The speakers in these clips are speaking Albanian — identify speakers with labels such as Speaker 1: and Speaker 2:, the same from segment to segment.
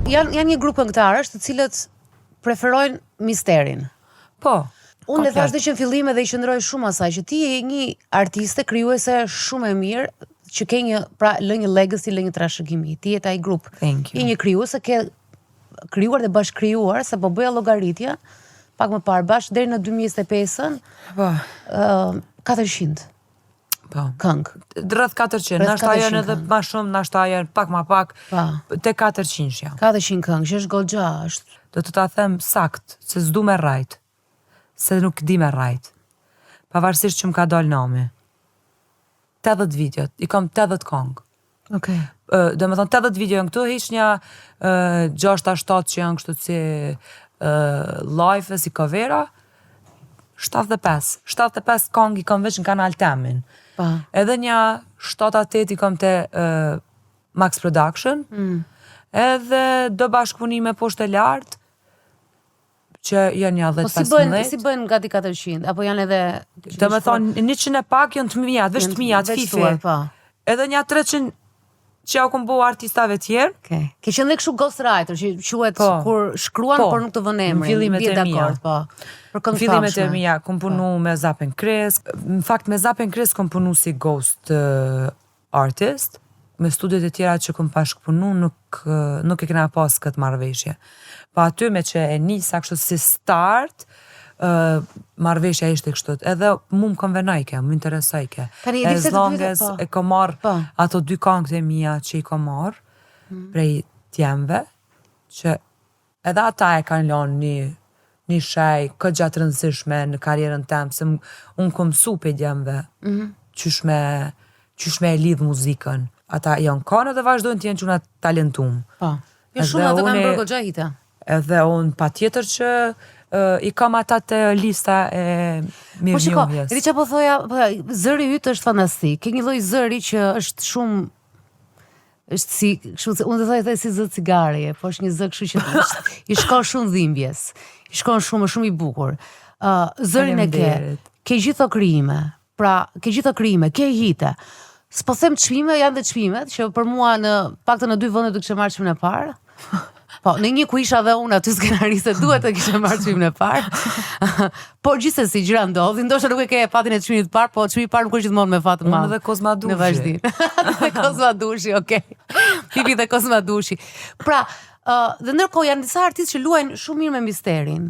Speaker 1: Janë janë një grup këngëtarësh të cilët preferojnë misterin.
Speaker 2: Po.
Speaker 1: Unë e thashë dhe që në fillim edhe i qëndroj shumë asaj që ti je një artiste krijuese shumë e mirë që ke një pra lë një legacy, lë një trashëgimi. Ti je te ai grup.
Speaker 2: Thank you.
Speaker 1: Je një krijuese ke krijuar dhe bashkëkrijuar se po bëja llogaritje pak më parë bashkë deri në 2025-ën.
Speaker 2: Po.
Speaker 1: Ë uh, 400.
Speaker 2: Po.
Speaker 1: Këngë.
Speaker 2: Rreth 400, nashta janë edhe ma shumë, nashta janë pak ma pak.
Speaker 1: Po.
Speaker 2: Te 400 janë.
Speaker 1: 400 këngë, që është goxha, është.
Speaker 2: Do të ta them sakt, se s'du me rrajt. Se nuk di me rrajt. Pavarësisht që më ka dalë nami. 80 video, i kam 80 kongë.
Speaker 1: Okej.
Speaker 2: Okay. Do me thonë, 80 video janë këtu, hiq një 6-7 që janë kështu si live, si covera, 75. 75 kongë i kam veç në kanal temin.
Speaker 1: Pa.
Speaker 2: Edhe një 7-8 i kam te uh, Max Production.
Speaker 1: Mm.
Speaker 2: Edhe do bashkëpunime poshtë e lartë, që janë një 10
Speaker 1: Po si bëjnë, si bëjnë gati 400 apo janë edhe
Speaker 2: Do me thonë 100 e pak janë të mijat, veç të mijat, fifi.
Speaker 1: Po.
Speaker 2: Edhe një 300 që ja u kom bo artistave tjerë.
Speaker 1: Okej. Ke qenë dhe kështu ghostwriter, që quhet
Speaker 2: Po.
Speaker 1: kur shkruan
Speaker 2: Po.
Speaker 1: por nuk të vën emrin.
Speaker 2: Në fillimet
Speaker 1: Bie
Speaker 2: e mia.
Speaker 1: dakord, po. Për këngë
Speaker 2: Në fillimet e
Speaker 1: famshme.
Speaker 2: mia kom punu me Zapen Kris. Në fakt me Zapen Kris kom punu si ghost uh, artist. Me studiot e tjera që kom bashkëpunu nuk eh, nuk e kena pas këtë marrëveshje. Po aty me që e nisa kështu si start, uh, marrëveshja ishte kështu. Edhe mu më konvenojke, më interesojke.
Speaker 1: Tani, e di
Speaker 2: As
Speaker 1: pse të
Speaker 2: long
Speaker 1: pyeta,
Speaker 2: as
Speaker 1: po.
Speaker 2: e kom marr
Speaker 1: Po.
Speaker 2: ato dy këngët e mia që i kom marr
Speaker 1: Mm.
Speaker 2: prej djemve, që edhe ata e kanë lënë një një shej këtë gjatë rëndësishme në karrierën tem, se m- unë kom mësu pe djemve,
Speaker 1: Mm -hmm.
Speaker 2: qysh me, qysh me e lidh muzikën. Ata janë kanë edhe vazhdojnë të jenë çuna talentum.
Speaker 1: Po. Jo shumë
Speaker 2: Edhe
Speaker 1: ato kanë
Speaker 2: une-
Speaker 1: bërë goxha hita.
Speaker 2: Edhe unë pa tjetër që uh, i kam ata të lista e
Speaker 1: Po shiko,
Speaker 2: mirënjohjes.
Speaker 1: e di çfarë po thoja, po, zëri yt është fantastik. Ke një lloj zëri që është shumë është si, kështu se unë do thoja si zë cigare, po është një zë kështu që është, i shkon shumë dhimbjes. I shkon shumë, është shumë i bukur. Ë zërin e ke.
Speaker 2: Faleminderit.
Speaker 1: Ke gjithë ato krijime. Pra, ke gjithë ato krijime, ke hite. S'po them çmime, janë dhe çmimet që për mua në paktën në dy vende do kishe marrë çmimin e parë. Po, në një ku isha dhe unë aty skenariste duhet të kishe marrë çmimin e parë. po gjithsesi gjëra ndodhin, ndoshta nuk e ke fatin e çmimit të parë, po çmimi i parë nuk është gjithmonë me fat të
Speaker 2: Unë
Speaker 1: madh.
Speaker 2: dhe Kozma Dushi.
Speaker 1: Në vazhdim. dhe Kozma Dushi, okay. Pipi dhe Kozma Dushi. Pra, uh, dhe ndërkohë janë disa artistë që luajnë shumë mirë me misterin.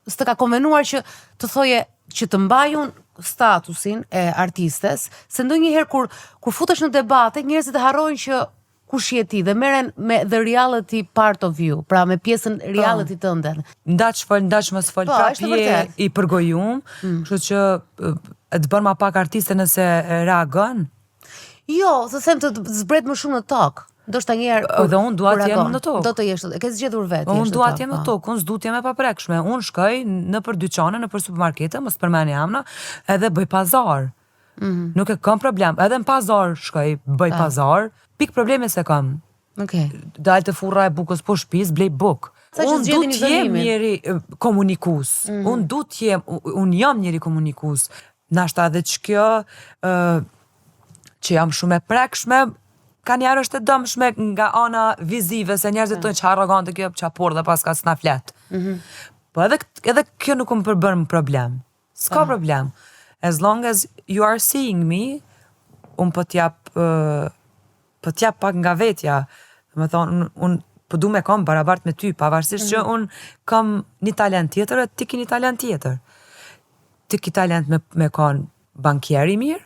Speaker 1: S'të ka konvenuar që të thoje që të mbaj unë statusin e artistes, se ndonjëherë kur kur futesh në debate, njerëzit e harrojnë që kush je ti dhe merren me the reality part of you, pra me pjesën reality tënde.
Speaker 2: Ndaç fol, ndaç mos fol,
Speaker 1: Po,
Speaker 2: prap
Speaker 1: është e
Speaker 2: je
Speaker 1: vërtet.
Speaker 2: i përgojum, kështu që e të bën ma pak artiste nëse e reagon.
Speaker 1: Jo, të them të të zbret më shumë në tokë. Ndoshta një herë kur-
Speaker 2: Edhe unë dua
Speaker 1: kur
Speaker 2: të jem
Speaker 1: reagon.
Speaker 2: në tokë.
Speaker 1: Do të jesh, e ke zgjedhur vetë.
Speaker 2: Unë
Speaker 1: jesh në
Speaker 2: dua
Speaker 1: tokë,
Speaker 2: të jem në
Speaker 1: po.
Speaker 2: tokë, unë s'du të jem e paprekshme. Unë shkoj në për dyqane, në për supermarkete, mos përmeni emna, edhe bëj pazar.
Speaker 1: Mhm.
Speaker 2: Nuk e kam problem. Edhe në pazar shkoj, bëj pazar. Pik problemi se kam.
Speaker 1: Okej.
Speaker 2: Dal të furra e bukës po shtëpis, blej buk.
Speaker 1: Sa që
Speaker 2: Unë du
Speaker 1: zgjedhin
Speaker 2: të jem
Speaker 1: izolimin.
Speaker 2: njeri e, komunikues. Unë du të jem, unë jam njeri komunikues. Nashta edhe që kjo ë, që jam shumë e prekshme, ka njerë është e dëmshme nga ana vizive, se njerëzit thonë që arrogante kjo, qa por dhe paska s'na flet. Po edhe, edhe kjo nuk më përbën problem. S'ka problem. As long as you are seeing me, unë po t'jap ë, po t'jap pak nga vetja. Do me thonë, unë un, po du me kom barabart me ty, pavarësisht që unë kam një talent tjetër e ti ki një talent tjetër. Ti ki talent me, me kon bankier i mirë,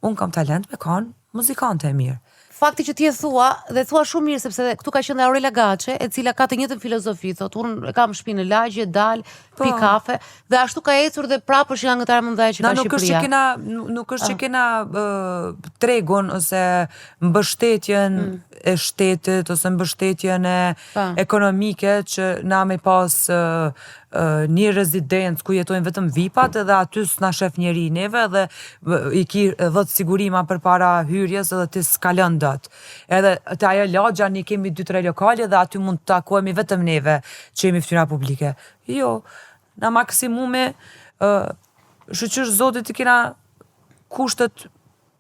Speaker 2: unë kam talent me kon muzikante e mirë.
Speaker 1: Fakti që ti e thua dhe thua shumë mirë sepse këtu ka qenë dhe Aurela Gaçe, e cila ka të njëjtën filozofi, thotë unë e kam shtëpinë në lagje, dal, pi
Speaker 2: Po.
Speaker 1: kafe dhe ashtu ka ecur dhe prapë është një nga këngëtarët më mëdha që
Speaker 2: Na
Speaker 1: ka
Speaker 2: nuk është që
Speaker 1: Shqipëria.
Speaker 2: kena nuk është që kena ë, tregun ose mbështetjen e shtetit ose mbështetjen e
Speaker 1: Pa.
Speaker 2: ekonomike që na me pas ë, ë, një rezidencë ku jetojnë vetëm vipat edhe aty s'na shef njeri neve edhe ë, i ki 10 sigurima përpara hyrjes edhe ti s'kalon dot. Edhe te ajo lagja ne kemi 2-3 lokale dhe aty mund të takohemi vetëm neve që jemi fytyra publike. Jo, na maksimumi ë shyqyr Zotit i kena kushtet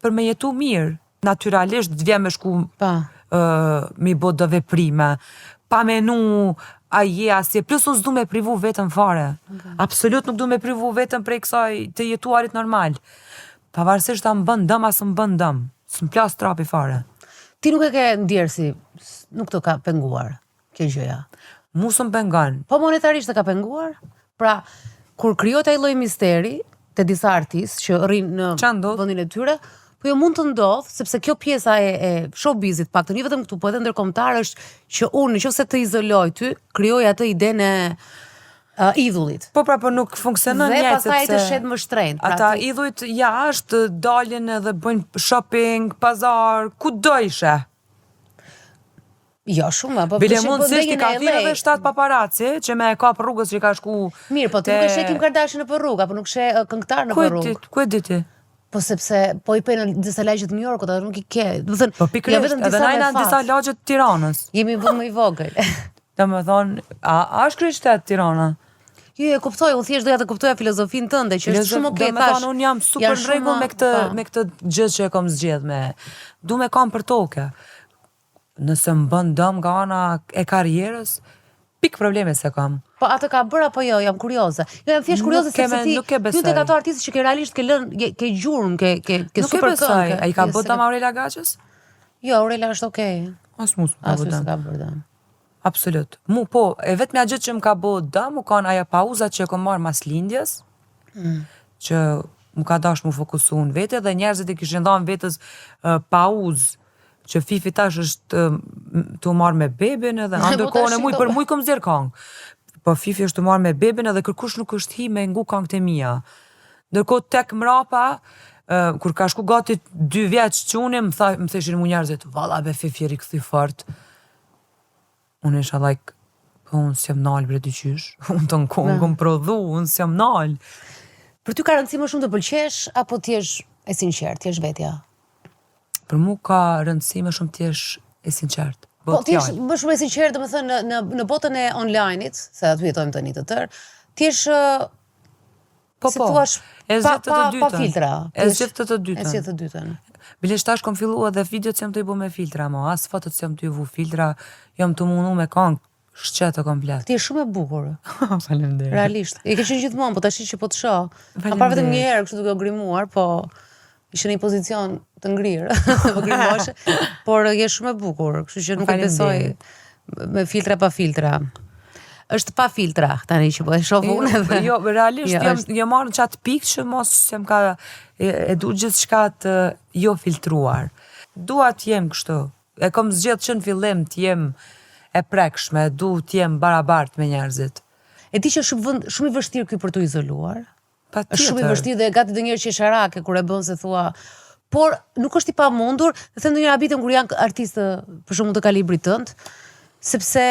Speaker 2: për me jetu mirë. Naturalisht të vjen me shku
Speaker 1: Pa.
Speaker 2: ë mi bo do veprime. Pa menu a je a s'je, plus unë s'du me privu vetën fare. Okay. Absolut nuk du me privu vetën prej kësaj të jetuarit normal. Pavarësisht a më bën dëm a s'më bën dëm, s'më plas trapi fare.
Speaker 1: Ti nuk e ke ndjerë si nuk të ka penguar kjo gjëja.
Speaker 2: Mu s'më pengon.
Speaker 1: Po monetarisht të ka penguar? Pra, kur krijohet ai lloj misteri te disa artistë që rrinë në vendin e tyre, po jo mund të ndodhë, sepse kjo pjesa e, e showbizit paktën jo vetëm këtu, po edhe ndërkombëtar është që unë në qoftë se të izoloj ty, krijoj atë idenë e uh, idhullit.
Speaker 2: Po pra, po nuk funksionon
Speaker 1: njëjtë sepse pastaj të shet më shtrenjtë.
Speaker 2: Pra, ata ti... idhujt jashtë dalin edhe bëjnë shopping, pazar, ku do ishe.
Speaker 1: Jo, shumë,
Speaker 2: po Bile mundësisht i ka thirrë edhe 7 paparaci që me e kap rrugës që ka shku.
Speaker 1: Mirë, po ti nuk e sheh Kim Kardashian nëpër rrugë apo nuk sheh këngëtar nëpër
Speaker 2: rrugë. Ku e di ti?
Speaker 1: Po sepse po i pe në disa lagje të New Yorkut, ato nuk i ke. Do të thënë,
Speaker 2: po pikërisht, jo vetëm disa edhe në disa lagje të Tiranës.
Speaker 1: Jemi vend më i vogël.
Speaker 2: Domethënë, a, a është kryeqytet Tirana?
Speaker 1: Jo, e kuptoj, unë thjesht doja të kuptoja filozofinë tënde, që është shumë okay,
Speaker 2: thash. Domethënë, unë jam super në rregull me këtë po. me këtë gjë që e kam zgjedh me. Du me kam për toke. Nëse më bën dëm nga ana e karrierës, pik probleme se kam.
Speaker 1: Po a të ka bërë apo jo, jam kurioze. Jo, jam thjesht kurioze sepse ti
Speaker 2: nuk e besoj.
Speaker 1: Ti tek ato artistë që ke realisht ke lënë ke, ke gjurmë, ke ke ke
Speaker 2: nuk super këngë. Nuk e besoj. A i ka bërë dëm Aurela Gaçës?
Speaker 1: Jo, Aurela është okay.
Speaker 2: As mu s'më ka bërë
Speaker 1: dëm. Ka bërë dëm.
Speaker 2: Absolut. Mu po, e vetmja gjë që më ka bërë dëm u kanë ajo pauza që e kam marrë mas lindjes. Mm. Që më ka dash mu fokusu në vete dhe njerëzit e kishin dhënë vetes uh, pauzë që Fifi tash është tu u marrë me bebin edhe po ndërkohë në muj për muj kom nxjerr kangë. Po Fifi është tu marrë me bebin edhe kërkush nuk është hi me ngu kangët e mia. Ndërkohë tek mrapa, kur ka shku gati dy vjeç çuni, më tha, më theshin mu njerëzit, valla be Fifi je rikthy fort. Unë isha like, po unë s'jam nalë bre diqysh, unë të në kohë kom prodhu, unë s'jam nalë.
Speaker 1: Për ty ka rëndësi më shumë të pëlqesh, apo të jesh e sinqertë, të jesh vetja?
Speaker 2: Për mu ka rëndësi më shumë të jesh e sinqertë.
Speaker 1: Po, të jesh më shumë e sinqertë, domethënë, në, në, në botën e online-it, se aty jetojmë tani të tërë, të jesh
Speaker 2: Po,
Speaker 1: si
Speaker 2: po.
Speaker 1: Thuash,
Speaker 2: e
Speaker 1: pa, pa, pa filtra.
Speaker 2: E zgjedh të të dytën.
Speaker 1: E zgjedh të dytën.
Speaker 2: Bile tash kom fillu edhe videot s'jam tu i bo me filtra, mo, as fotot s'jam tu i vu filtra, jam tu mundu me kanë shqetë komplet.
Speaker 1: Ti je shumë e bukur.
Speaker 2: Faleminderit.
Speaker 1: Realisht. E ke qenë gjithmonë, po tash që po të shoh. Kam parë vetëm një herë kështu duke u grimuar, po ishe në një pozicion të ngrirë, po grimoheshe, por je shumë e bukur, kështu që nuk e besoj me filtra pa filtra. Është pa filtra tani që po e shoh unë
Speaker 2: edhe. Jo, realisht jo, jam jam marrë në qat pikë që mos jam ka e, e du gjithçka të jo filtruar. Dua të jem kështu. E kam zgjedh që në fillim të jem e prekshme, du të jem barabart me njerëzit.
Speaker 1: E di që është shumë vend shumë i vështirë ky për t'u izoluar.
Speaker 2: Patjetër.
Speaker 1: Është shumë i vështirë dhe gati ndonjëherë qesharake kur e bën se thua por nuk është i pamundur, dhe them ndonjëherë habitem kur janë artistë për shembull të kalibrit tënd, sepse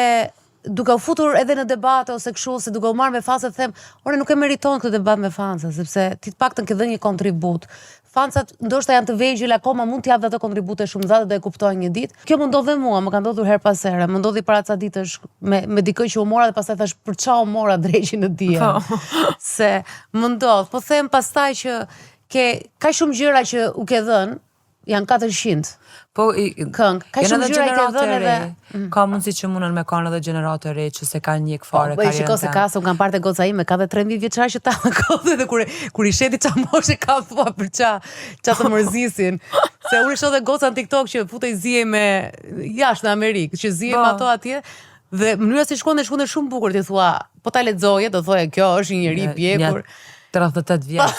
Speaker 1: duke u futur edhe në debate ose kështu ose duke u marrë me fansa them, ore nuk e meriton këtë debat me fansa, sepse ti të paktën ke dhënë një kontribut. Fansat ndoshta janë të vegjël akoma, mund të japin ato kontribute shumë të dhe do e kuptojnë një ditë. Kjo më ndodh dhe mua, më ka ndodhur herë pas here. Më ndodhi para ca ditësh me me dikë që u mora dhe pastaj thash për ça u mora dreqin në dije.
Speaker 2: Po.
Speaker 1: Se më ndodh, po them pastaj që ke ka shumë gjëra që u ke dhënë, janë 400.
Speaker 2: Po i,
Speaker 1: këngë. Ka shumë gjëra i ke dhënë edhe
Speaker 2: mm. ka mundësi që mundën me kanë edhe gjeneratë e re që s'e kanë ndjek fare
Speaker 1: po, karrierën. Po, shiko se ka, se unë kam parë te goca ime, ka dhe 13 vjeçar që ta kohë dhe kur kur i sheh ti ça moshe ka thua për ça ça të mërzisin. Se unë shoh dhe goca në TikTok që futej zihej me jashtë në Amerikë, që zihej me po. ato atje dhe mënyra si shkruan e shkruan shumë bukur ti thua, po ta lexoje, do thoje kjo është një njeri i pjekur.
Speaker 2: 38 vjeç.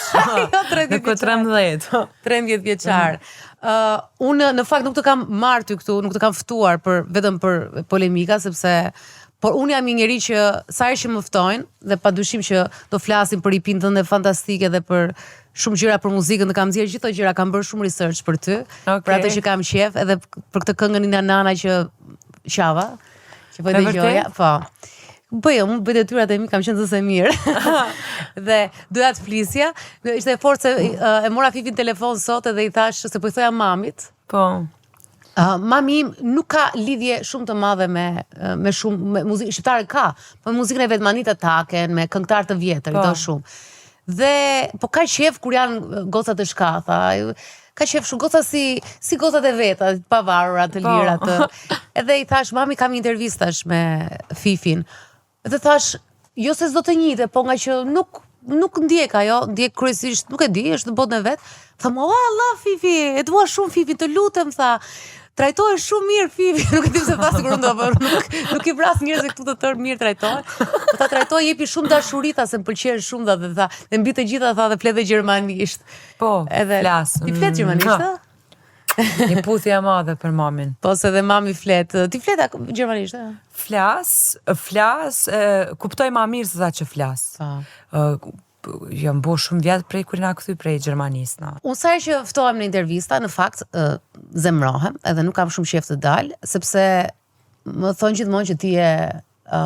Speaker 1: jo 30
Speaker 2: vjeç. 13.
Speaker 1: 13 vjeçar. Ë uh, unë në fakt nuk të kam marrë ty këtu, nuk të kam ftuar për vetëm për polemika sepse por unë jam një njeri që sa herë që më ftojnë dhe padyshim që do flasim për EP-n tënde fantastike dhe për shumë gjëra për muzikën, të kam nxjerrë gjithë ato gjëra, kam bërë shumë research për ty,
Speaker 2: okay.
Speaker 1: për atë që kam qejf, edhe për këtë këngën Nina Nana që qava, që po e dëgjoja, po. Po jo, unë bëj detyrat e mi, kam qenë zëse mirë. dhe doja të flisja, dhe ishte e fortë se e mora Fifin telefon sot edhe i thash se po i thoja mamit.
Speaker 2: Po.
Speaker 1: Uh, mami im nuk ka lidhje shumë të madhe me me shumë me muzikë shqiptare ka, po me muzikën e vet me Anita Taken, me këngëtar të vjetër, po. do shumë. Dhe po ka qejf kur janë goca të shkatha. Ka qef shumë goca si si gocat e veta, të pavarura, të po. lira të. Edhe i thash, mami kam një intervistë tash me Fifin. Dhe thash, jo se s'do të njihte, po nga që nuk nuk ndjek ajo, ndjek kryesisht, nuk e di, është në botën e vet. Tha, "Oh, I love Fifi, e dua shumë Fifi, të lutem," tha. Trajtoje shumë mirë Fifi, nuk e di pse tha sikur unë do apo nuk nuk i vras njerëzit këtu të tërë mirë trajtohen. Po ta trajtoj jepi shumë dashuri tha se më pëlqen shumë tha dhe tha, dhe mbi të gjitha tha dhe flet dhe gjermanisht.
Speaker 2: Po, edhe flas.
Speaker 1: Ti flet gjermanisht, ë?
Speaker 2: Një puthje e madhe për mamin.
Speaker 1: Po se dhe mami flet. Ti flet gjermanisht, ë?
Speaker 2: Flas, flas, e, kuptoj ma mirë se sa që flas. Po. Ë, jam bo shumë vjet prej kur na kthy prej Gjermanisë
Speaker 1: na. Unë sa herë që ftohem në intervista, në fakt, ë, zemrohem, edhe nuk kam shumë qejf të dal, sepse më thonë gjithmonë që ti je ë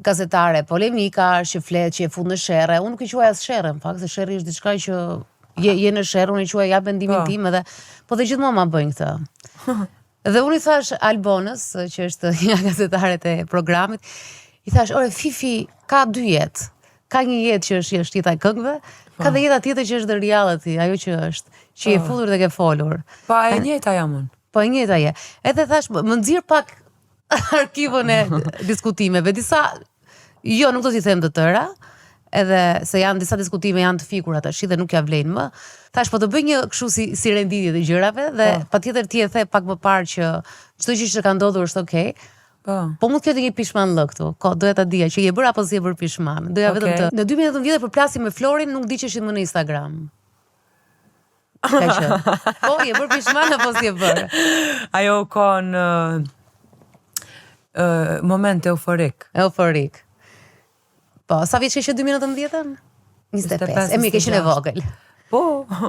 Speaker 1: gazetare polemika, që flet, që e fut në sherre. Unë nuk i quaj as sherre, në fakt, se sherri është diçka që je je në sherr, unë e quaj jap mendimin po. tim edhe po dhe gjithmonë ma bëjnë këtë. Dhe unë i thash Albonës, që është një nga gazetaret e programit, i thash, ore, Fifi ka dy jetë. Ka një jetë që është, është jeta e këngëve, ka po. dhe jeta tjetër që është dhe reality, ajo që është, që je po. futur dhe ke folur.
Speaker 2: Po, e njëjta jam unë.
Speaker 1: Po, e njëjta je. Edhe thash, më nxirr pak arkivën e diskutimeve. Disa, jo, nuk do t'i them të tëra, edhe se janë disa diskutime janë të fikura tash dhe nuk ja vlejnë më. Thash po të bëj një kështu si si renditje të gjërave dhe po. patjetër ti e the pak më parë që çdo gjë që ka ndodhur është okay. Po. Po mund të ketë një pishmanllëk këtu. Ko, doja ta dija që je bërë apo s'je bërë pishman. Doja okay. vetëm të. Në 2019 përplasje me Florin nuk ndiqeshit më në Instagram. Ka qenë. Po, je bërë pishman apo s'je bërë?
Speaker 2: Ajo ka në uh, moment euforik.
Speaker 1: Euforik. Po, sa vjeç ishe 2019-ën? 25. E mirë, ke qenë e vogël.
Speaker 2: Po.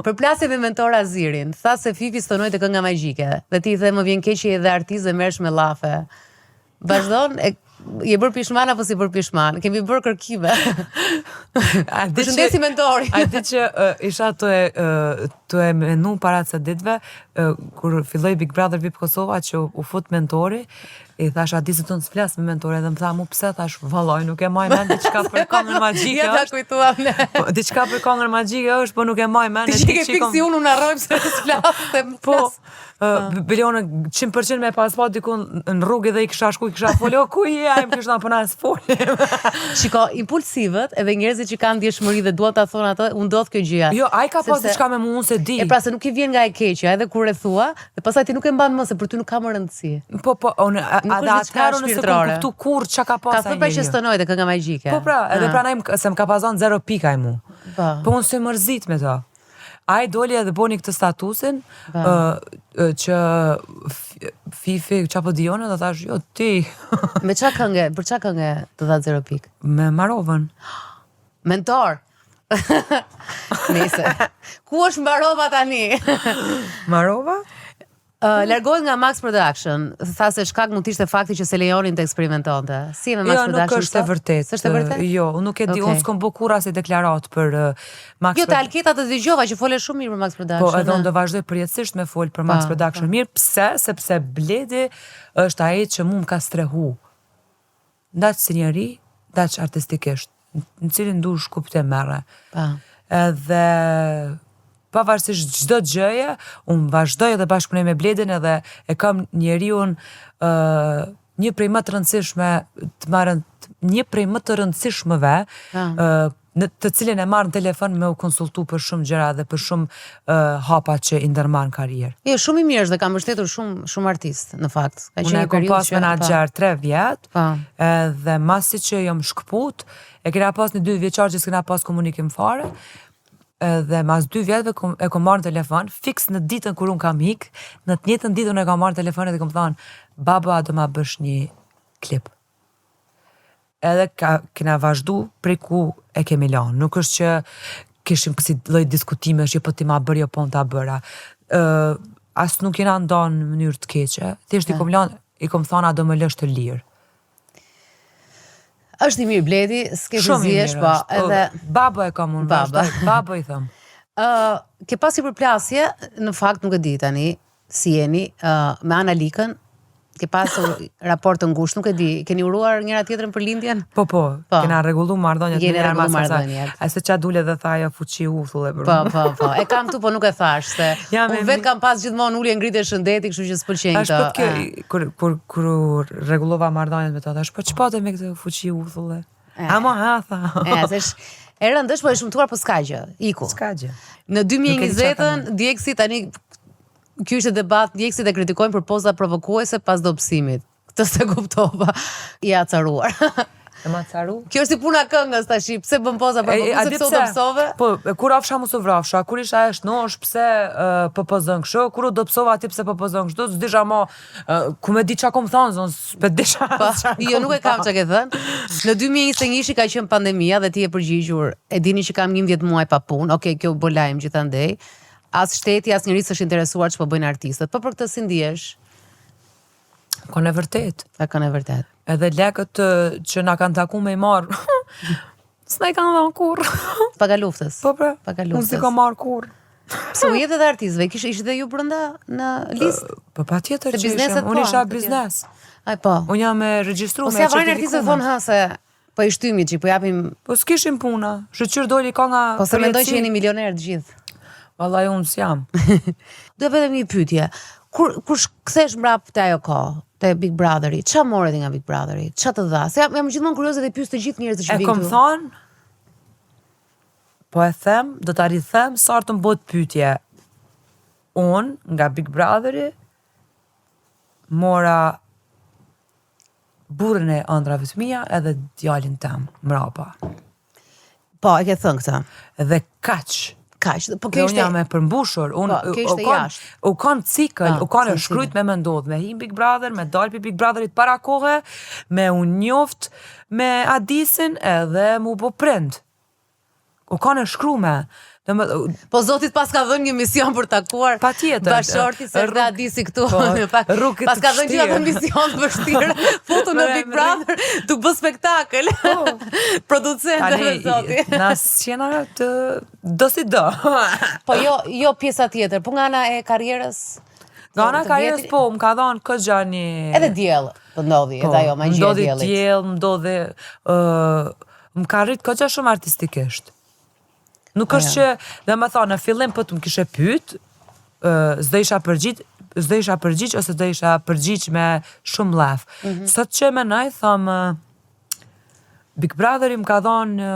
Speaker 1: Përplasje me Mentor Azirin, tha se Fifi stonoi te kënga magjike dhe ti i the më vjen keq që je dhe artist dhe merresh me llafe. Vazhdon, e, je bërë pishman apo s'je bërë pishman? Kemi bërë kërkime.
Speaker 2: A
Speaker 1: di që Mentorin.
Speaker 2: A di që uh, isha tu e uh, tu e menu para ca ditëve uh, kur filloi Big Brother VIP Kosova që u, u fut Mentori, i thash a di se unë s'flas me Mentorin dhe më tha mu pse thash vallai nuk e maj mend diçka për këngën magjike.
Speaker 1: Ja ta kujtuam ne.
Speaker 2: Po diçka për këngën magjike është, po nuk e maj mend.
Speaker 1: Ti që ke fiks si unë unë harroj pse s'flas,
Speaker 2: Po, Uh, Biliona 100% me pas pa dikun në rrugë dhe i kisha shku, i kisha folë, o ku je, ai më kishte thënë po na s'folim.
Speaker 1: Shiko, impulsivët edhe njerëzit që kanë ndjeshmëri dhe duan ta thonë atë, u ndodh kjo gjëja.
Speaker 2: Jo, ai ka pas diçka me mua, unë s'e di.
Speaker 1: E pra se nuk i vjen nga e keqja, edhe kur e thua, dhe pastaj ti nuk e mban më se për ty nuk ka më rëndësi.
Speaker 2: Po, po, unë edhe atëherë unë s'e kam kuptu kurrë çka ka pas
Speaker 1: ai. Ka thënë pra që stonoi te kënga magjike.
Speaker 2: Po pra, edhe prandaj se më ka pas dhënë zero pikë ai mu. Po. Po unë s'e mërzit me to. Ai doli edhe boni këtë statusin ë që Fifi ça po di unë dhe thash jo ti.
Speaker 1: Me ça kënge, për ça kënge të dha zero
Speaker 2: pikë? Me Marovën.
Speaker 1: Mentor. Nëse. Ku është Marova tani?
Speaker 2: Marova?
Speaker 1: Uh, largohet nga Max Production. Tha se shkak mund të ishte fakti që s'e lejonin të eksperimentonte. Si je me Max
Speaker 2: jo,
Speaker 1: Production?
Speaker 2: Jo, nuk është e vërtetë.
Speaker 1: S'është e vërtetë?
Speaker 2: Jo, unë nuk e di, okay. unë s'kom bo kurrë asnjë deklaratë për uh, Max
Speaker 1: Jo, te Alketa të dëgjova që fole shumë mirë për Max Production.
Speaker 2: Po, edhe unë do vazhdoj përjetësisht me fol për Max pa, Production. Pa. Mirë, pse? Sepse Bledi është ai që mu më ka strehu. Ndaç si njeri, ndaç artistikisht, në cilin dush kuptim merre.
Speaker 1: Pa.
Speaker 2: Edhe pavarësisht çdo gjëje, unë vazhdoj edhe bashkëpunoj me Bledin edhe e kam njeriun ë uh, një prej më të rëndësishme të marrën një prej më të rëndësishmëve ë uh, në të cilin e marr në telefon me u konsultu për shumë gjëra dhe për shumë uh, hapa që i ndërmarr në
Speaker 1: karrierë. Jo, shumë i mirë është dhe ka mbështetur shumë shumë artistë në fakt.
Speaker 2: Ka qenë një periudhë që menaxher 3 vjet. Po. Edhe masi që jam shkëput, e kena pas një dy vjeçar që s'kena pas komunikim fare. Edhe mas dy vjetëve kom, e kom marrë në telefon, fiks në ditën kur unë kam hik, në të njëjtën ditë unë e kam marrë në telefon edhe kom thonë, baba, a do ma bësh një klip? Edhe ka, kena vazhdu prej ku e kemi lanë. Nuk është që kishim kësi lloj diskutimesh, jo po ti ma bërë, jo po unë ta bëra. Ë as nuk jena nda në mënyrë të keqe. Thjesht i kom lanë, i kom thonë a do më lësh të lirë.
Speaker 1: Është i mirë Bledi, s'ke të zihesh, po,
Speaker 2: po, edhe baba e kam unë, baba. Baba i
Speaker 1: them. Ë, uh, ke pasi përplasje, në fakt nuk e di tani si jeni, uh, me Ana Likën. Ke pasur raport të ngushtë, nuk e di, keni uruar njëra tjetrën për lindjen?
Speaker 2: Po, po, po. kena rregullu marrëdhëniet
Speaker 1: Keni rregullu marrëdhëniet.
Speaker 2: A se ça dule dhe tha ajo fuqi uthulle
Speaker 1: për. Po, po, po. E kam këtu, po nuk e thash se Jam unë vetë kam pas gjithmonë ulje ngritje shëndeti, kështu që s'pëlqejnë
Speaker 2: këto. Është po kjo kur kur kur rregullova marrëdhëniet me to, thash, po ç'pate me këtë fuqi uthulle? A mo ha
Speaker 1: tha. E, se është e rëndë është po e shëmtuar, po s'ka gjë. Iku.
Speaker 2: S'ka gjë.
Speaker 1: Në 2020-ën ndjekësit tani Ky ishte debat, ndjekësit e kritikojnë për poza provokuese pas dobësimit. Këtë s'e kuptova. Je acaruar.
Speaker 2: E ma acaru?
Speaker 1: Kjo është si puna këngës tash, pse bën poza provokuese, pse u dobësove?
Speaker 2: Po, kur rafsha mos u vrafsha, kur isha e shnosh, pse uh, po pozon kështu, kur u dobësova ti pse po pozon kështu, s'disha mo, uh, ku me di çka kom thonë, zon, s'pe disha.
Speaker 1: Po, jo, nuk e kam çka ke thënë. Në 2021 ka qenë pandemia dhe ti je përgjigjur, e dini që kam 11 muaj pa punë, okej, kjo u bë lajm gjithandej. As shteti, as njeri s'është interesuar ç'po bëjnë artistët. Po për këtë si ndihesh?
Speaker 2: Kon e vërtet.
Speaker 1: Ka kon e vërtet.
Speaker 2: Edhe lekët që na kanë taku me i marr. S'na i kanë dhënë kurrë.
Speaker 1: Paga luftës.
Speaker 2: Po pra.
Speaker 1: Paga luftës.
Speaker 2: Unë s'i kam marr kurrë.
Speaker 1: Pse u jepte edhe artistëve, kishte ishit edhe ju brenda në listë?
Speaker 2: Po patjetër që ishim, unë po, isha biznes.
Speaker 1: Ai po.
Speaker 2: Unë jam e regjistruar
Speaker 1: po me certifikuar. Po s'ia artistëve thonë ha se Po i shtymi që po japim
Speaker 2: Po s'kishim puna. Shyqyr doli kanga.
Speaker 1: Po se mendoj që jeni milioner të gjithë.
Speaker 2: Vallai unë s'jam.
Speaker 1: Do vetëm një pyetje. Kur kur kthehesh mbrap te ajo kohë, te Big Brotheri, ça more ti nga Big Brotheri? Ça të dha? Se jam, jam gjithmonë kurioze dhe pyes të gjithë njerëzit që
Speaker 2: vijnë këtu. E kom thonë, po e them, do ta rithem sa herë të më bëhet pyetje. Unë nga Big Brotheri mora burrin e ëndrrave të mia edhe djalin tem mrapa.
Speaker 1: Po, e ke thënë
Speaker 2: këtë. Dhe kaq.
Speaker 1: Kaq. Po kjo
Speaker 2: ishte jam e përmbushur.
Speaker 1: Unë po, kjo ishte jashtë.
Speaker 2: U kon cikël, po, u kon e shkrujt me më ndodh, me hi Big Brother, me dal pi Big Brotherit para kohe, me u njoft me Adisin edhe mu bo prind. U kanë e shkrume.
Speaker 1: Dhe më, Po Zoti t'paska dhënë një mision për takuar.
Speaker 2: Patjetër.
Speaker 1: Bashkëshorti se është Adisi këtu. Po, pak, paska dhënë gjithë atë mision të vështirë. Futu në Big Brother, tu bë spektakël. Po. Producent
Speaker 2: dhe Zoti. Na s'jena të do si do.
Speaker 1: po jo, jo pjesa tjetër, po nga ana e karrierës.
Speaker 2: Nga ana e karrierës po, më ka dhënë këtë gjë një
Speaker 1: Edhe diell, po ndodhi, po, edhe ajo magjia e
Speaker 2: diellit. Ndodhi diell, më ndodhi ë Më ka rrit goxha shumë artistikisht. Nuk është që, dhe me thonë, në fillim po të më kishe pyet, uh, s'do isha përgjigj, s'do isha përgjigj ose do isha përgjigj me shumë llaf. Mm -hmm. Sot që e menoj, thom, Big Brotheri më ka dhonë,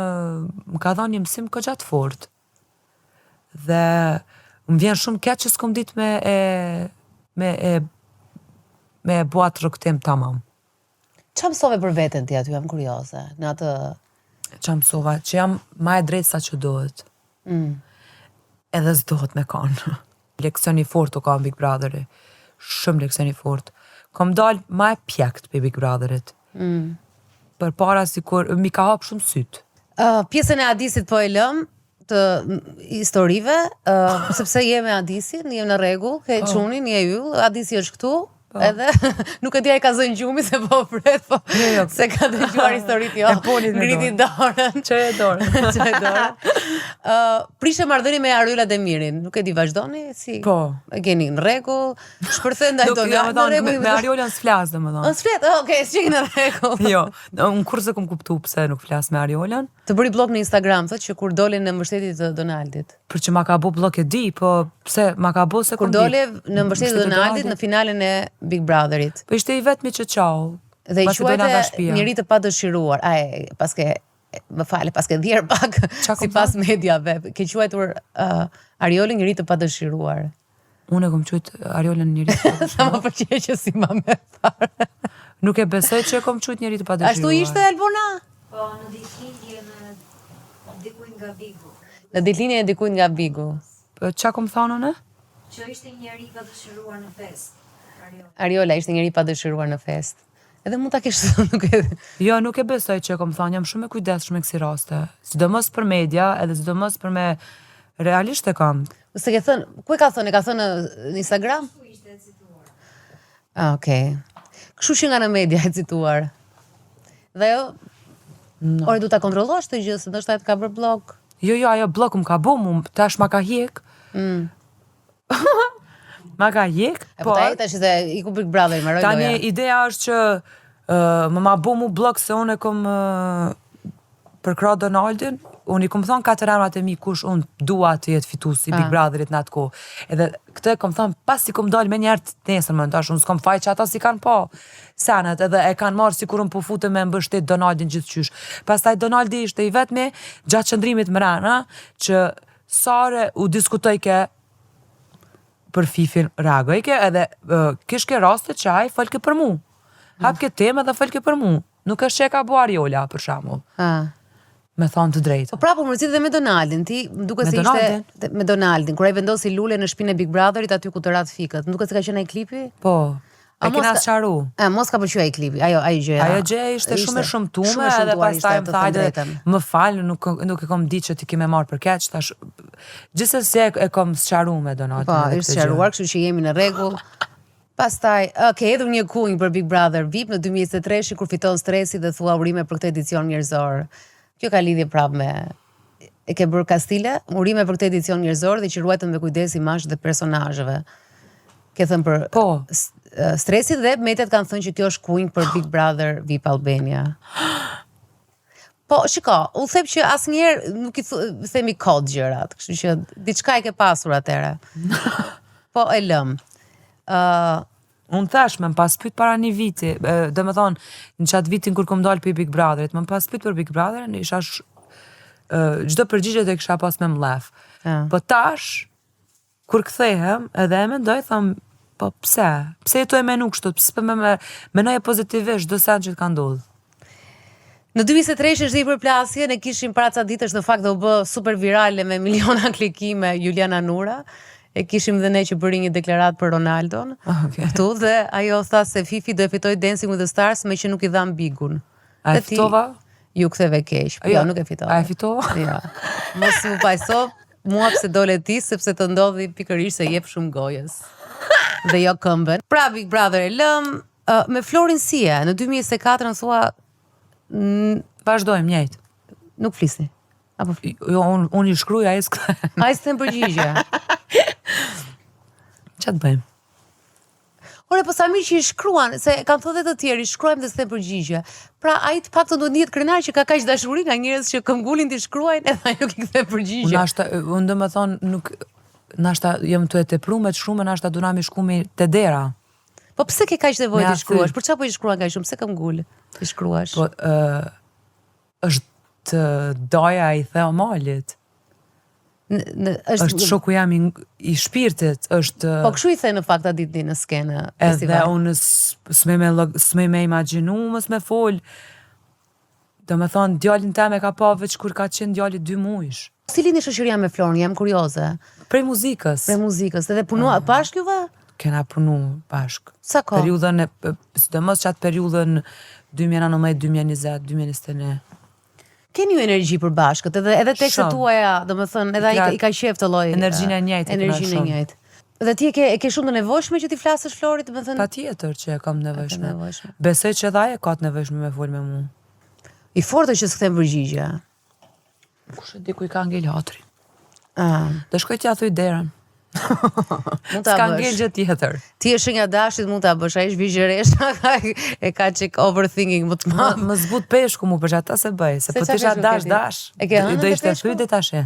Speaker 2: më ka dhonë një mësim goxha të fort. Dhe më vjen shumë keq që s'kom dit me e, me e, me e bo atë rrugëtim tamam.
Speaker 1: Ça mësove për veten ti aty, jam kurioze, në atë...
Speaker 2: Ça mësova, që jam ma e drejtë sa që duhet. Mm. Edhe s'duhet me konë. Leksion i fort u kanë Big Brotheri. Shumë leksion i fort. Kom dal ma e pjekt prej Big Brotherit. Mm. Përpara sikur, m'i ka hap shumë sytë.
Speaker 1: Uh, pjesën e Adisit po e lëm, të historive, uh, sepse je me Adisin, je në rregull, ke po. çunin, je yll, Adisi është këtu, po. edhe nuk e di a e ka zënë gjumi se po pret, po jo, jo. se ka dëgjuar historitë jo. Ngriti dorën.
Speaker 2: Çoje dorën.
Speaker 1: Çoje dorën. Ë, uh, prishe marrëdhënie me Ariola Demirin, nuk e di vazhdoni si?
Speaker 2: Po.
Speaker 1: E keni në rregull, shpërthen ndaj
Speaker 2: do në rregull. Me, me Ariolën s'flas domethënë.
Speaker 1: S'flet, okay, s'jeni në rregull.
Speaker 2: Jo, unë kurrë s'e kom kuptu pse nuk flas me Ariolën.
Speaker 1: Të bëri bllok në Instagram, thotë që kur dole në mbështetje të Donaldit.
Speaker 2: Për që ma ka bo bllok e di, po pse ma ka bo se
Speaker 1: kur dole në mbështetje të Donaldit në finalen e Big Brotherit.
Speaker 2: Po ishte i vetmi që qau.
Speaker 1: Dhe i quajte njeri të padëshiruar. A e paske më fal, paske dhjer pak sipas mediave. Ke quajtur uh, Ariolën njeri të padëshiruar.
Speaker 2: Unë e kom qujt Ariolën njeri
Speaker 1: të padëshiruar. Sa më pëlqen që si ma me
Speaker 2: fare. Nuk e besoj që e kom qujt njeri të padëshiruar.
Speaker 1: Ashtu ishte Albona?
Speaker 3: Po, në ditëlindjen e dikujt nga Bigu.
Speaker 1: Në ditëlindjen e dikujt nga Bigu.
Speaker 2: Po ça kom thonë unë?
Speaker 3: Që ishte njeri i padëshiruar në festë.
Speaker 1: Ariola. Ariola ishte njeri i padëshiruar në festë. Edhe mund ta kesh thënë, nuk e
Speaker 2: Jo, nuk e besoj që e kom thënë, jam shumë e kujdesshme në kësi raste. Sidomos për media, edhe sidomos për me realisht e kam.
Speaker 1: S'e ke thënë, ku e ka thënë? E ka thënë në Instagram?
Speaker 3: Ku ishte e cituar.
Speaker 1: Ah, okay. Kështu që nga në media e cituar. Dhe ajo no. Ore, du ta kontrollosh këtë gjë, se ndoshta të ka bërë
Speaker 2: bllok. Jo, jo, ajo bllok më ka bo, mu tash ma ka hjek. Mm. Ma ka hjek,
Speaker 1: E po ta tash se iku Big Brother i mbaroi
Speaker 2: Tani
Speaker 1: loja.
Speaker 2: ideja është që uh, më ma bo mu blok se unë e kom uh, përkrah Donaldin, unë i kom thonë katër emrat e mi kush unë dua të jetë fituesi i Big Brotherit në atë kohë. Edhe këtë e kom thonë pas si kom dalë me njerë të nesër më tash unë s'kom faj që ata si kanë pa senet edhe e kanë marrë sikur unë po futem me mbështet Donaldin gjithqysh. Pastaj Donaldi ishte i vetmi gjatë qëndrimit mrena që Sare u diskutoj ke për Fifin reagojke edhe uh, kishke raste që ai folke për mu. Hapke temë edhe folke për mu. Nuk është që e ka bo Ariola, për shembull.
Speaker 1: Ha.
Speaker 2: Me thonë të drejtë.
Speaker 1: Po prapë u mërzit dhe me Donaldin, ti më duket
Speaker 2: Me
Speaker 1: se ishte
Speaker 2: Donaldin?
Speaker 1: te- me Donaldin, kur ai vendosi lule në shtëpinë e Big Brotherit aty ku të ratë fikët. Më duket se ka qenë ai klipi?
Speaker 2: Po,
Speaker 1: A
Speaker 2: e
Speaker 1: mos
Speaker 2: kena
Speaker 1: ka-
Speaker 2: sqaru.
Speaker 1: E, mos ka pëlqyer ai klipi, ajo ajo gjëja.
Speaker 2: Ajo gjë ishte shumë e shëmtume
Speaker 1: Shumë e
Speaker 2: edhe
Speaker 1: shëmtuar ishte,
Speaker 2: pastaj më
Speaker 1: të
Speaker 2: tha
Speaker 1: them
Speaker 2: hajde
Speaker 1: drejtën.
Speaker 2: më fal, nuk nuk e kom di që ti ke me marr për keq, tash gjithsesi e, e kom sqaru me Donaldin.
Speaker 1: Po,
Speaker 2: edhe
Speaker 1: është
Speaker 2: këtë gjë.
Speaker 1: sqaruar, kështu që jemi në rregull. Pastaj, ë, ke hedhur një kunj për Big Brother VIP në 2023 kur fiton stresi dhe thua urime për këtë edicion njerëzor. Kjo ka lidhje prapë me e ke bërë Kastile, urime për këtë edicion njerëzor dhe që ruajtën me kujdes imazh dhe personazheve. Ke thënë për
Speaker 2: Po.
Speaker 1: s- ë, stresit dhe mediat kanë thënë që kjo është kunj për Big Brother VIP Albania. Po, shiko, u them që asnjëherë nuk i thu, themi kod gjërat, kështu që diçka e ke pasur atëherë. Po e lëm. Ë,
Speaker 2: Unë thash, më pas pyet para një viti, e, do me thonë, në qatë vitin kur kom dalë për Big Brotherit, më pas pyet për Big Brotherin, isha sh, e, çdo përgjigje të kisha pas me mlef.
Speaker 1: Ja.
Speaker 2: Po tash, kur kthehem, edhe e mendoj, tham, po pse? Pse jetu e menu kështu? Pse me, me, menoje pozitivisht çdo sen që të ka ndodhur?
Speaker 1: Në 2023 është i përplasje, ne kishim para ca ditësh në fakt dhe u bë super virale me miliona klikime Juliana Nura. E kishim dhe ne që bëri një deklaratë për Ronaldon.
Speaker 2: Okej.
Speaker 1: Këtu dhe ajo tha se Fifi do e fitoj Dancing with the Stars me që nuk i dham Bigun.
Speaker 2: A e
Speaker 1: Dhe ti
Speaker 2: fitova?
Speaker 1: Ju ktheve keq. Po, jo, nuk e fitova.
Speaker 2: A e fitova?
Speaker 1: Jo. Mos më pajso mua pse dole ti sepse të ndodhi pikërisht se jep shumë gojës. Dhe jo këmbën. Pra Big Brother e lëm, uh, me Florin si e, në 2024 në thua
Speaker 2: Vazhdojmë njëjtë.
Speaker 1: nuk flisni. Apo flisni?
Speaker 2: Jo, unë un i shkruaj, ai s'ka.
Speaker 1: Ai s'them përgjigje.
Speaker 2: Ç'a të bëjmë?
Speaker 1: Ore, po sa mirë që i shkruan, se kanë thënë dhe të tjerë, i shkruajmë dhe s'them përgjigje. Pra ai të paktën duhet ndihet krenar që ka kaq dashuri nga njerëz që këmbgulin t'i shkruajnë edhe ai nuk i kthen përgjigje.
Speaker 2: Unë ashta, unë do me thonë, nuk, nashta jam të e tepru me të shkrume, nashta du na mi shku me te dera.
Speaker 1: Po pse ke kaq nevojë
Speaker 2: Me
Speaker 1: të shkruash?
Speaker 2: aty.
Speaker 1: Për çfarë po i shkruan kaq shumë? Pse këmbgul të shkruash?
Speaker 2: Po, ë, është daja i Theo Malit.
Speaker 1: Në, në, është,
Speaker 2: është shoku jam i, i shpirtit, është...
Speaker 1: Po kshu i the në fakt atë ditë në skenë
Speaker 2: Edhe
Speaker 1: festival.
Speaker 2: unë s- s'me me, log- s'me me imagjinu, mos me fol. Do me thonë, djalin tem e ka pa veç kur ka qenë djali dy mujsh.
Speaker 1: Si lindi shoqëria me Florin? Jam kurioze.
Speaker 2: Prej muzikës.
Speaker 1: Prej muzikës, edhe punua
Speaker 2: Ah.
Speaker 1: bashkë juve?
Speaker 2: Kena punu bashk.
Speaker 1: Sa kohë?
Speaker 2: Periudhën e, sidomos qatë periudhën 2019, 2020, 2021.
Speaker 1: Keni ju energji për bashkët, edhe edhe tekstet
Speaker 2: Shumë.
Speaker 1: tuaja, domethënë, edhe ai
Speaker 2: Ka-
Speaker 1: i ka qejf të lloj
Speaker 2: Energjinë e njëjtë e kena
Speaker 1: Energjinë e
Speaker 2: shumë.
Speaker 1: njëjtë. Dhe ti e ke e ke shumë të nevojshme që ti flasësh Florit, domethënë,
Speaker 2: Pa tjetër që e kam nevojshme.
Speaker 1: nevojshme.
Speaker 2: Besoj që edhe ai e ka të nevojshme me fol me mu.
Speaker 1: i fortë që s'kthen përgjigje.
Speaker 2: Kush e di ku i ka ngel hatri.
Speaker 1: Ah,
Speaker 2: Do shkoj t'ja thuj derën.
Speaker 1: mund ta
Speaker 2: S'ka
Speaker 1: bësh.
Speaker 2: ngel gjë tjetër.
Speaker 1: Ti je shenja dashit, mund ta bësh, ai është virgjëresha, e ka çik overthinking më të
Speaker 2: Më,
Speaker 1: madh.
Speaker 2: më zbut peshku mu për ata se bëj, se
Speaker 1: Se
Speaker 2: po
Speaker 1: qa
Speaker 2: t'isha
Speaker 1: peshku
Speaker 2: dash
Speaker 1: ke ti?
Speaker 2: dash.
Speaker 1: E ke
Speaker 2: Do-
Speaker 1: hënën
Speaker 2: Do
Speaker 1: te
Speaker 2: ishte
Speaker 1: peshku?
Speaker 2: thyt dhe tash. e.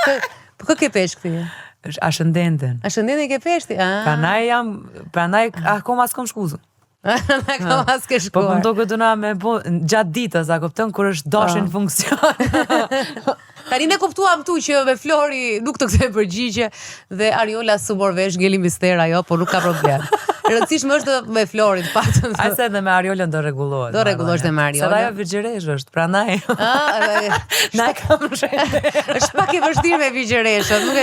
Speaker 1: Kë- Po kë ke peshk ti?
Speaker 2: Është ascendentin.
Speaker 1: Ascendentin ke peshk ti? Ah.
Speaker 2: Prandaj jam, prandaj akoma s'kom shku.
Speaker 1: Akoma s'ke
Speaker 2: Po
Speaker 1: shkuar.
Speaker 2: më duket duna me bo gjatë ditës, a kupton kur është dashin në funksion.
Speaker 1: Tani ne kuptuam këtu që me Flori nuk të kthen përgjigje dhe Ariola s'u mor vesh ngeli mister ajo, por nuk ka problem. E rëndësishme është me Florin, të paktën.
Speaker 2: Ai se edhe me Ariolën do rregullohet.
Speaker 1: Do rregullohesh dhe me
Speaker 2: Se
Speaker 1: Ariolën.
Speaker 2: ajo virgjëresh është, prandaj.
Speaker 1: Ah,
Speaker 2: Na e kam shenjë.
Speaker 1: është pak e vështirë me virgjëreshët, nuk e.